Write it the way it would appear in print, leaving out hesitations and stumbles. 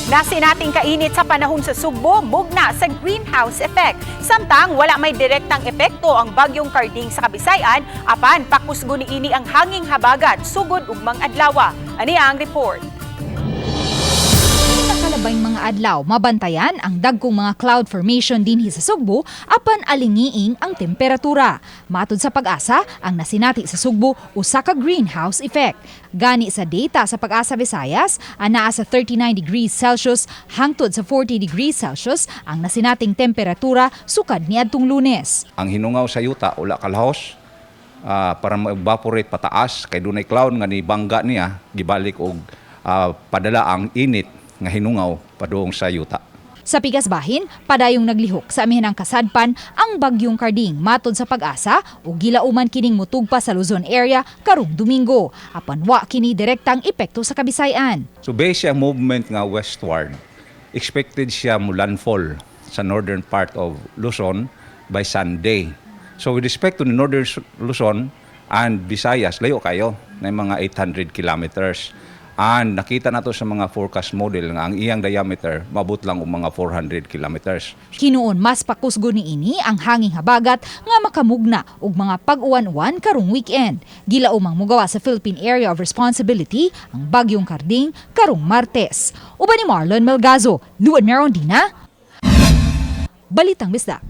Nasinating kainit sa panahon sa Sugbo, mugna sa greenhouse effect. Samtang wala may direktang epekto ang bagyong Karding sa Kabisayan, apan pakusgo niini ang hanging habagat sugod ugmang adlawa. Ani ang report. Sa kalabayng mga adlaw, mabantayan ang dagkong mga cloud formation dinhi sa Sugbo apan alingiing ang temperatura. Matud sa PAGASA, ang nasinati sa Sugbo usa ka greenhouse effect. Gani sa data sa PAGASA Visayas, anaa sa 39 degrees Celsius hangtod sa 40 degrees Celsius ang nasinating temperatura sukad niadtong Lunes. Ang hinungaw sa yuta wala kalahos para ma-evaporate pataas kay dunay cloud nga nibangga niya, gibalik og padala ang init nga hinungaw padung sa yuta. Sa pikas bahin, padayong naglihok sa amihanang kasadpan ang bagyong Karding matod sa PAGASA ug gilauman kining mutugpa sa Luzon area karong Domingo. Apan wa kini direktang epekto sa Kabisayan. So based siya movement nga westward, expected siya mo landfall sa northern part of Luzon by Sunday. So with respect to the northern Luzon and Visayas, layo kayo na mga 800 kilometers. And nakita nato sa mga forecast model nga ang iyang diameter mabot lang og mga 400 kilometers. Hinuon mas pakusgo niini ang hanging habagat nga makamugna og mga pag-uwan-uwan karong weekend. Gilaumang mugawa sa Philippine Area of Responsibility ang bagyong Karding karong Martes. Uban ni Marlon Melgazo, Luan Merondina, Balitang Bisdak.